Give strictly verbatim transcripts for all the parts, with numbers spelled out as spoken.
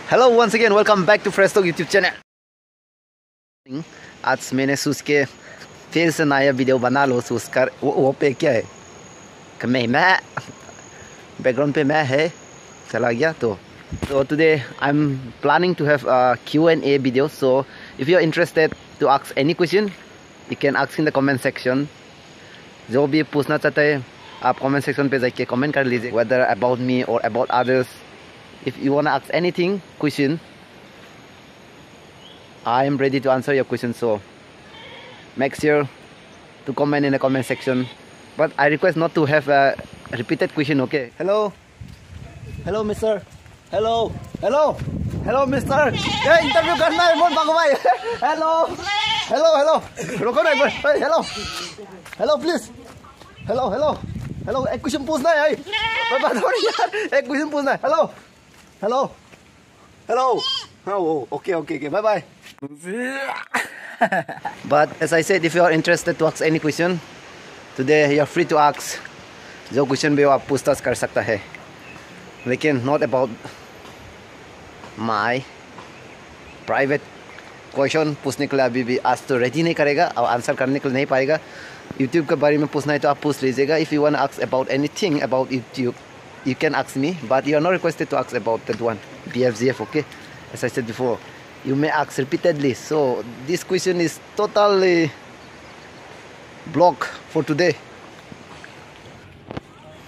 Hello, once again, welcome back to Fresh Talk YouTube channel. आज मैंने सोच के फिर से नया वीडियो बना लो, सोच कर वो, वो पे क्या है? कमे मैं, background पे मैं है, चला गया तो। So today I'm planning to have a Q and A video. So if you are interested to ask any question, you can ask in the comment section. जो भी पूछना चाहते हैं, आप comment section पे जाके comment कर लीजिए, whether about me or about others. If you wanna ask anything, question, I am ready to answer your question. So make sure to comment in the comment section. But I request not to have a repeated question, okay? Hello. Hello, mister. Hello. Hello. Hello, mister. Hey, interview karna hai, mon bang bhai. Hello. Hello, hello. Roko na, bhai. Hey, hello. Hello, please. Hello, hello. Hello, ek question puchna hai. Bhai, bhai, sorry yaar. Ek question puchna hai. Hello. Hello. Hello. Oh, okay, okay, okay. Bye bye. But as I said, if you are interested to ask any question, today you are free to ask. जो question भी हो, आप पूछताछ कर सकता है, लेकिन not about my private question पूछने के लिए अभी भी आज तो ready नहीं करेगा और answer करने के लिए नहीं पाएगा। YouTube के बारे में पूछना है तो आप पूछ लीजिएगा। If you want to ask about anything about YouTube, you can ask me, but you are not requested to ask about that one, B F G F, okay? As I said before, you may ask repeatedly. So this question is totally blocked for today.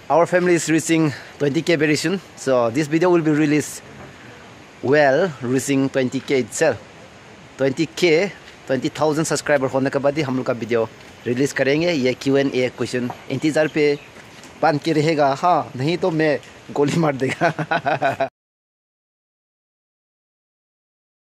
Our family is reaching twenty K very soon. So this video will be released well, reaching twenty K itself. Twenty K, twenty thousand subscriber होने के बाद ही हम लोग का video release करेंगे। ये Q and A question इंतजार पे बन के रहेगा। हाँ, नहीं तो मैं गोली मार देगा।